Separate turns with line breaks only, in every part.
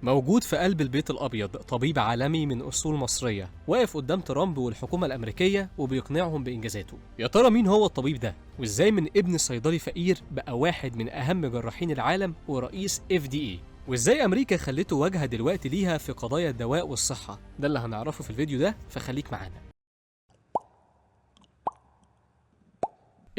موجود في قلب البيت الأبيض طبيب عالمي من أصول مصرية واقف قدام ترامب والحكومة الأمريكية وبيقنعهم بإنجازاته. يا ترى مين هو الطبيب ده؟ وإزاي من ابن صيدلي فقير بقى واحد من أهم جراحين العالم ورئيس FDA؟ وإزاي أمريكا خلته واجهة دلوقتي ليها في قضايا الدواء والصحة؟ ده اللي هنعرفه في الفيديو ده، فخليك معانا.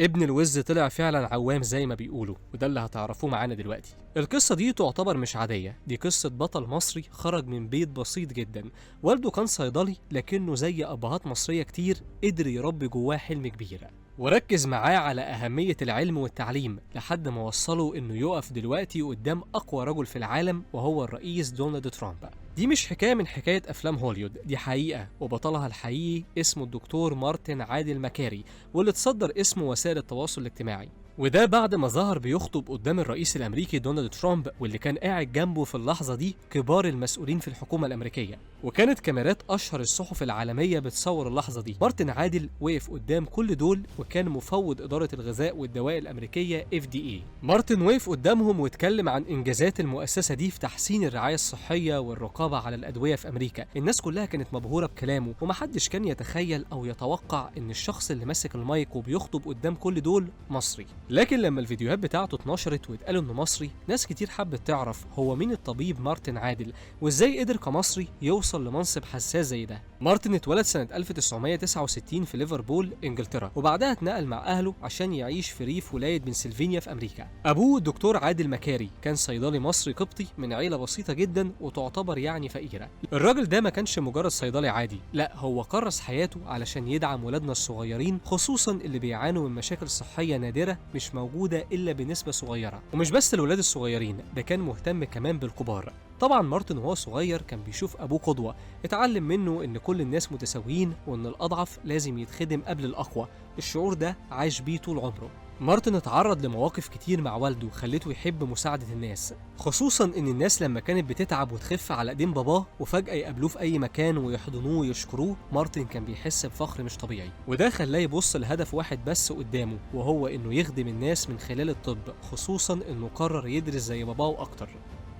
ابن الوز طلع فعلا عوام زي ما بيقولوا، وده اللي هتعرفوه معانا دلوقتي. القصة دي تعتبر مش عادية، دي قصة بطل مصري خرج من بيت بسيط جدا. والده كان صيدلي، لكنه زي أبهات مصرية كتير قدر يربي جواه حلم كبير، وركز معاه على أهمية العلم والتعليم لحد ما وصله إنه يقف دلوقتي قدام أقوى رجل في العالم وهو الرئيس دونالد ترامب. دي مش حكاية من حكاية أفلام هوليود، دي حقيقة، وبطلها الحقيقي اسمه الدكتور مارتن عادل مكاري، واللي تصدر اسمه وسائل التواصل الاجتماعي، وده بعد ما ظهر بيخطب قدام الرئيس الأمريكي دونالد ترامب، واللي كان قاعد جنبه في اللحظة دي كبار المسؤولين في الحكومة الأمريكية، وكانت كاميرات أشهر الصحف العالمية بتصور اللحظة دي. مارتن عادل وقف قدام كل دول، وكان مفوض إدارة الغذاء والدواء الأمريكية FDA. مارتن وقف قدامهم واتكلم عن إنجازات المؤسسة دي في تحسين الرعاية الصحية والرقابة على الأدوية في أمريكا. الناس كلها كانت مبهورة بكلامه، ومحدش كان يتخيل أو يتوقع إن الشخص اللي ماسك المايك وبيخطب قدام كل دول مصري. لكن لما الفيديوهات بتاعته اتنشرت واتقال انه مصري، ناس كتير حبت تعرف هو مين الطبيب مارتن عادل، وازاي قدر كمصري يوصل لمنصب حساس زي ده. مارتن اتولد سنة 1969 في ليفربول انجلترا، وبعدها اتنقل مع اهله عشان يعيش في ريف ولاية بنسلفانيا في امريكا. ابوه الدكتور عادل مكاري كان صيدلي مصري قبطي من عيلة بسيطة جدا وتعتبر يعني فقيرة. الراجل ده ما كانش مجرد صيدلي عادي، لا هو كرس حياته علشان يدعم ولادنا الصغيرين، خصوصا اللي بيعانوا من مشاكل صحية نادرة مش موجودة إلا بنسبة صغيرة. ومش بس الولاد الصغيرين، ده كان مهتم كمان بالكبار. طبعا مارتن وهو صغير كان بيشوف أبوه قدوة، اتعلم منه إن كل الناس متساويين وإن الأضعف لازم يتخدم قبل الأقوى. الشعور ده عاش بيه طول عمره. مارتن اتعرض لمواقف كتير مع والده خلته يحب مساعدة الناس، خصوصا ان الناس لما كانت بتتعب وتخف على ايدين باباه وفجأة يقابلوه في اي مكان ويحضنوه ويشكروه، مارتن كان بيحس بفخر مش طبيعي. وده خلاه يبص لهدف واحد بس قدامه، وهو انه يخدم الناس من خلال الطب، خصوصا انه قرر يدرس زي باباه واكتر.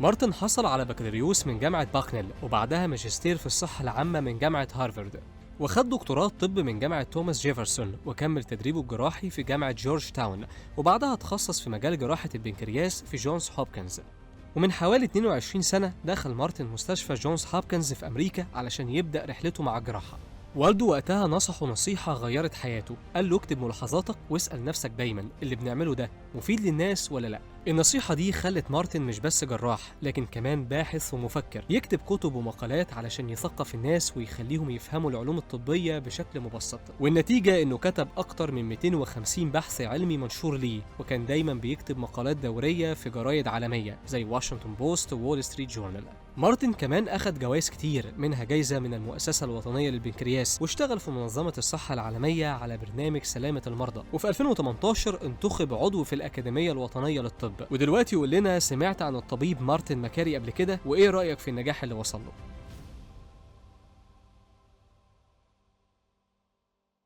مارتن حصل على بكالوريوس من جامعة باكنيل، وبعدها ماجستير في الصحة العامة من جامعة هارفارد، وخد دكتوراه طب من جامعة توماس جيفرسون، وكمل تدريبه الجراحي في جامعة جورج تاون، وبعدها تخصص في مجال جراحة البنكرياس في جونز هوبكنز. ومن حوالي 22 سنة دخل مارتن مستشفى جونز هوبكنز في أمريكا علشان يبدأ رحلته مع الجراحة. والده وقتها نصحه نصيحة غيرت حياته، قال له اكتب ملاحظاتك واسأل نفسك دايما اللي بنعمله ده مفيد للناس ولا لا. النصيحة دي خلت مارتن مش بس جراح، لكن كمان باحث ومفكر، يكتب كتب ومقالات علشان يثقف الناس ويخليهم يفهموا العلوم الطبية بشكل مبسط. والنتيجة انه كتب اكتر من 250 بحث علمي منشور ليه، وكان دايما بيكتب مقالات دورية في جرايد عالمية زي واشنطن بوست وول ستريت جورنال. مارتن كمان أخد جوائز كتير، منها جايزة من المؤسسة الوطنية للبنكرياس، واشتغل في منظمة الصحة العالمية على برنامج سلامة المرضى، وفي 2018 انتخب عضو في الأكاديمية الوطنية للطب. ودلوقتي يقول لنا سمعت عن الطبيب مارتن مكاري قبل كده، وإيه رأيك في النجاح اللي وصل له؟